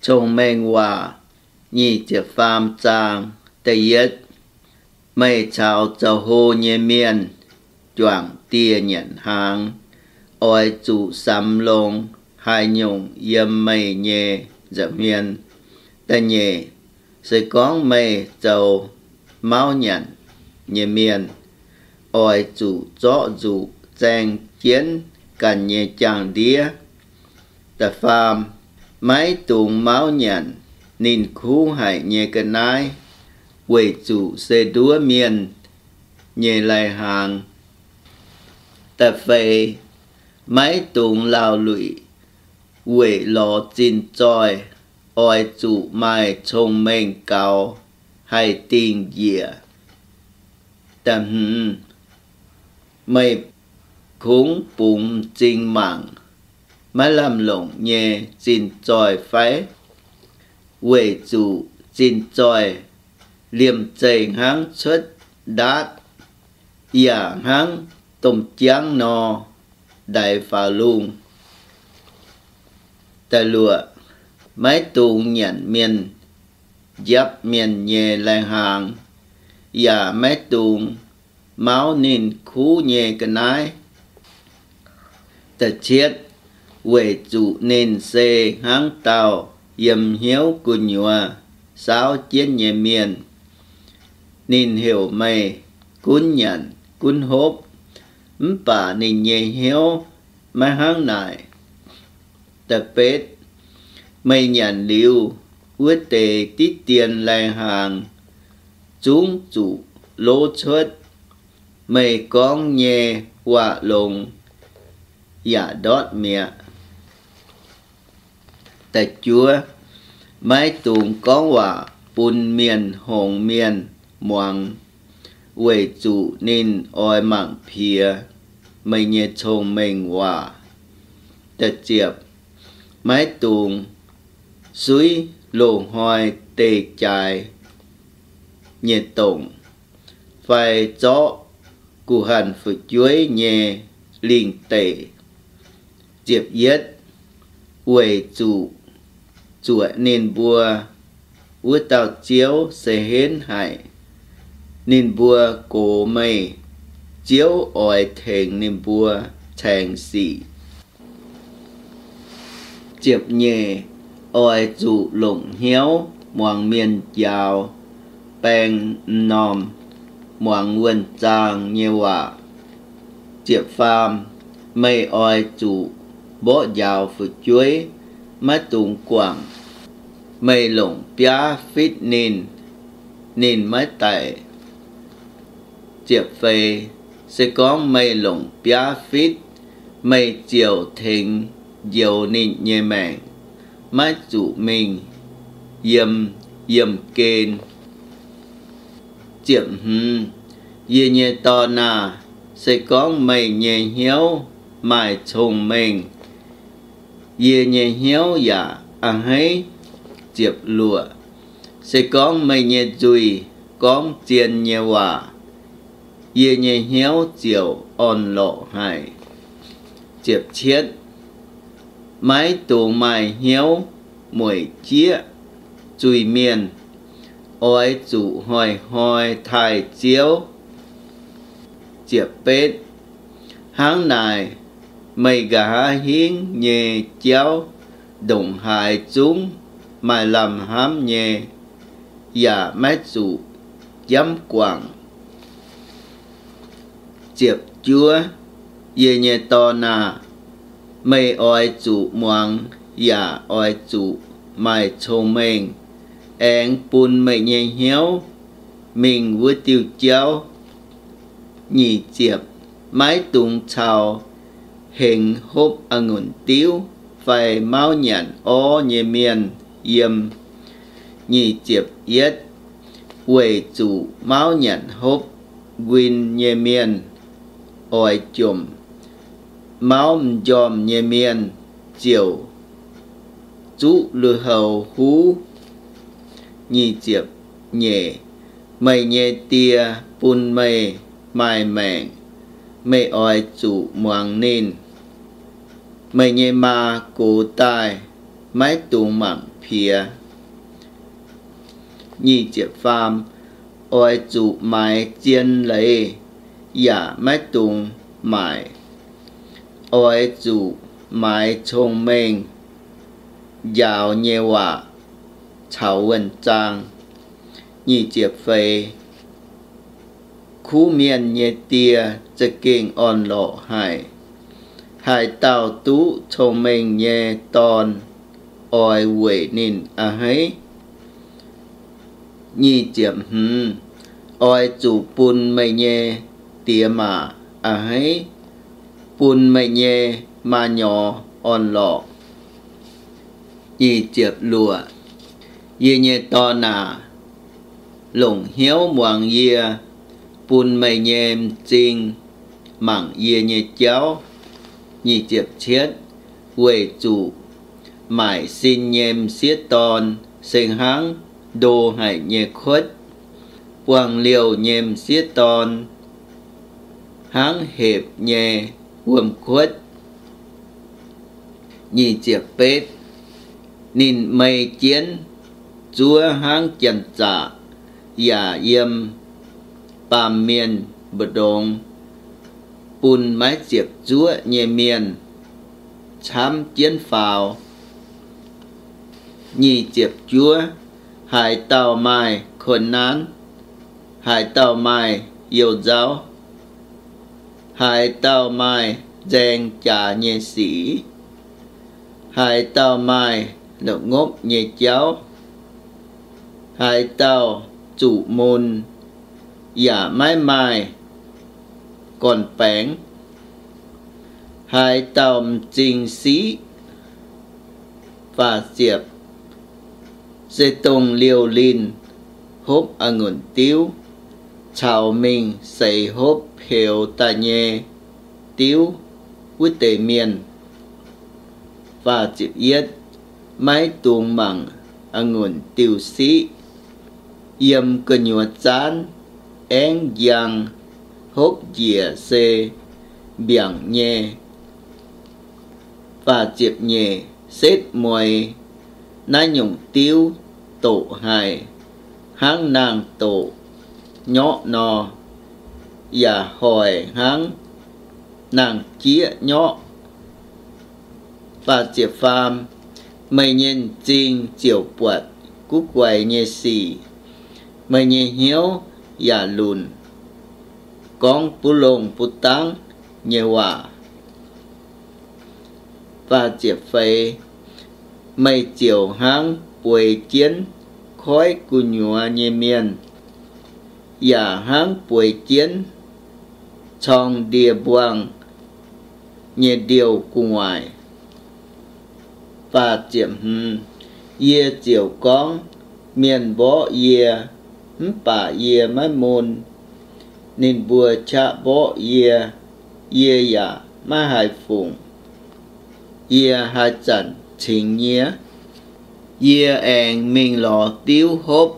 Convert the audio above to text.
Dongh Mengh Waac nyic ziepc faam zaang da'yietv. Meih caux zoux hlo nyei mienh juangc dieh nyanc hnaangx, oix zuqc samx longx haaix nyungc yiem meih nyei nza'hmien. Da'nyeic, se gorngv meih zoux mauv nyanc nyei mienh, oix zuqc zorqv nzuqc zaeng jienv ganh nyei jaang-ndiev. Da'faam, maiv dungx mauv nyanc ninh kuv haic nyei ga'naaiv, weic zuqc se nduov mienh nyei lai-hnaangx. Da'feix, maiv dungx laauh luic weic lorz zinh zoih, oix zuqc maaih cong-mengh gaux haih dingh njiec. Da'hmz, meih kungx bungx m'zing mangc maiv lamh longc nyei zinh zoih fai? Weic zuqc zinh zoih liemh zeih hnangv cuotv ndaatv, yaac hnangv domh jangv nor, ndaix faaux lungh. Da'luoqc, maiv dungx nyanc mienh njapv mienh nyei lai-hnaangx, yaac maiv dungx mauv ninh kuv nyei ga'naaiv. Da'cietv, weic zuqc ninh se hnangv dauh yiem hnyouv gu'nyuoz saauv jienv nyei mienh. Ninh heuc meih gunv nyanc gunv hopv, mv baac ninh nyei hnyouv maiv hnangv naaic. Da'betv, meih nyanc liuz wuov deix diqv dien lai-hnaangx zungv zuqc lov cuotv. Meih gorngv nyei waac longx yaac ndortv mi'aqv. Da'juov, maiv dungx gorngv waac bun mienh hngongx mienh muangx, weic zuqc ninh oix mangc piex meih nyei cong-mengh waac. Da'ziepc, maiv dungx suiv loz-hnoi deix jaaix nyei dongc, fai zorqv guh hanh fu'jueiv nyei lingh deic. Ziepc yietv, weic zuqc zuoqc ninh mbuo wuov dauh Ziouv se henv haic. Ninh mbuo gox meih, Ziouv oix tengx ninh mbuo caengx sic. Ziepc nyeic, oix zuqc longc hnyouv muangx mienh njaaux, baeng m'normh muangx wuonh zaang nyei waac. Ziepc faam, meih oix zuqc mborqv njaaux fu'jueiv, maiv dungx guangc. Meih longc biaav fitv ninh, ninh maiv daic. Ziepc feix, se gorngv meih longc biaav fitv, meih ziouc tengx njoux ninh nyei maengc, maiv zuqc mingh yiem yiemh gen. Ziepc hmz, yie nyei dorn aah! Se gorngv meih nyei hnyouv maaih cong-mengh, yie nyei hnyouv yaac a'hneiv. Ziepc luoqc, se gorngv meih nyei nzuih gorngv zien nyei waac, yie nyei hnyouv ziouc orn-lorqc haic. Ziepc cietv, maiv dungx maaih hnyouv mueic jieqv zuiz-mienh. Oix zuqc hnoi-hnoi taaih Ziouv. Ziepc betv, hnangv naaic meih nqa'haav hingv nyei jauv ndongc haaix zungv maaih lamh hnamv nyei, yaac maiv zuqc jamv guangc. Ziepc juov, yie nyei dorn aah! Meih oix zuqc muangx yaac oix zuqc maaih cong-mengh, aengx bun meih nyei hnyouv mingh wuov diuh jauv. Nyic ziepc, maiv dungx caux hengx hopv a'ngunc diuv fai mauv nyanc orv nyei mienh yiem. Nyic ziepc yietv, weic zuqc mauv nyanc hopv nquin nyei mienh oix jomc, mauv m'njormh nyei mienh ziouc zuqv lui-houx huv. Nyic ziepc nyeic, meih nyei die bun meih maaih maengc, meih oix zuqc muangx ninh. Meih nyei maa gox daaih, maiv dungx mangc piex. Nyic ziepc faam, oix zuqc maaiz zien leiz yaac maiv dungx maaic. Oix zuqc maaiz cong-mengh njaaux nyei waac caux wuonh zaang. Nyic ziepc feix, kuv mienh nyei die za'gengh orn-lorqc haic. Haaix dauh duqv cong-mengh nyei dorn, oix weic ninh a'hneiv. Nyic ziepc hmz, oix zuqc bun meih nyei diex maac a'hneiv, bun meih nyei maa nyorx orn-lorqc. Nyic ziepc luoqc, yie nyei dorn aac, longc hnyouv muangx yie, bun meih nyei m'zing mangc yie nyei jauv. Nyic ziepc cietv, weic zuqc maaic sin nyei m'sieqv dorn se hnangv ndo haic nyei kuotv, buangh liouh nyei m'sieqv dorn hnangv hepc nyei wuom-kuotv. Nyic ziepc betv, ninh mei jienv zuov hnangv janx-zaqc, yaac yiem baamh mienh mbu'ndongx bun maiv ziepc zuoqv nyei mienh camv jienv faaux. Nyic ziepc juov, haaix dauh maaih คนนั้น, haaix dauh maaih you-nzauv, haaix dauh maaih nzaeng jaax nyei sic, haaix dauh maaih la'ngopv nyei jauv, haaix dauh zuqc mun yaac maiv maaih gorn-baengx, haaix dauh m'zing siqv, faah ziepc, se dongh liouh linh hopv a'ngunc diuv caux mingh seix hopv peux daaih nyei diuv wuov deix mienh. Faah ziepc yietv, maiv dungx mangc a'ngunc diuh siqv. Yiem gu'nyuoz zaanv aengv njang, hopv njiec se mbiaangc nyei. Faah ziepc nyeic, setv mueiz naaiv nyungc diuv doqc haic, hnangv naang-doqc nyorqv nor, yaac hoic hnangv naang-jieqv nyorqv. Faah ziepc faam, meih nyei m'zing ziouc buatc guv guaix nyei sic, meih nyei hnyouv yaac lunc gorngv buv longh buv dangv nyei waac. Faah ziepc feix, meih ziouc hnangv bueix jienv koiv gu'nyuoz nyei mienh, yaac hnangv bueix jienv corng ndie-mbuangh nyei ndiouh gu'nguaaic. Faah ziepc hmz, yie ziouc gorngv, mienh mborqv yie, mv baac yie maiv mun. Ninh mbuo qaqv mborqv yie, yie yaac maiv haih fungc. Yie haaix zanc cingx nyie? Yie aengx mingh lorz diuv hopv